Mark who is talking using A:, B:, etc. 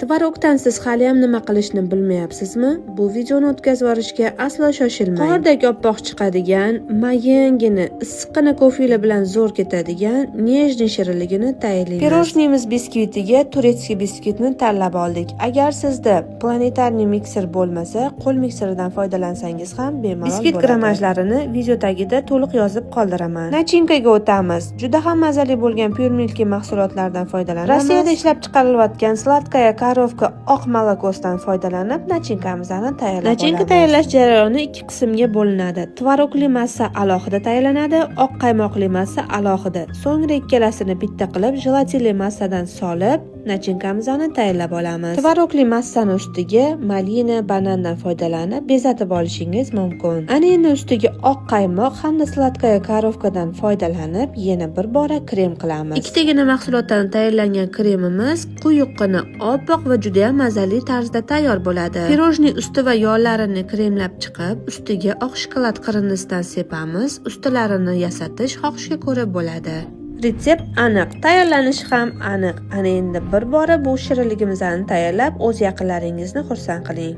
A: Tvorogdan siz haliyam nima qilishni bilmayapsizmi? Bu videoni o'tkazib yuborishga aslo shoshilmang. Qordek oppoq chiqadigan, mayingina, issiqqina kofelar bilan zo'r ketadigan нежный shirinligini tayyorlaymiz. Пирожный miz biskvitiga турецкий biskvitni tanlab oldik. Agar sizda планетарный mikser bo'lmasa, qo'l mikseridan foydalansangiz ham bemalol. Biskvit grammajlarini video tagida to'liq yozib qoldiraman. Начинка ga o'tamiz. Juda ham mazali bo'lgan Pure Milky mahsulotlaridan foydalanamiz. Rossiyada ishlab chiqarilayotgan "Сладкая коровка" oq молоко sidan foydalanib, начинка mizni tayyorlab. Начинка tayyorlash jarayoni ikki qismga bo'linadi. Tvorogli massa alohida tayyorlanadi, oq qaymoqli massa alohida. So'ngra ikkalasini bitta qilib, jelatinli massadan solib, начинка mizni tayyorlab olamiz. Tvorogli massani ustiga malina, banandan foydalanib bezatib olishingiz mumkin. Ana endi ustiga oq qaymoq hamda "Сладкая коровка" dan foydalanib, yana bir bora krem qilamiz. Ikkitagina mahsulotdan tayyorlangan kremimiz quyuqqina, oppoq va juda ham mazali tarzda tayyor bo'ladi. Пирожный usti va yonlarini kremlab chiqib, ustiga oq shokolad qirindisidan sepamiz. Ustilarini yasatish xohishga ko'ra bo'ladi. Retsept aniq, tayyorlanishi ham aniq. Ana endi bir bora bu shirinligimizni tayyorlab, o'z yaqinlaringizni xursand qiling.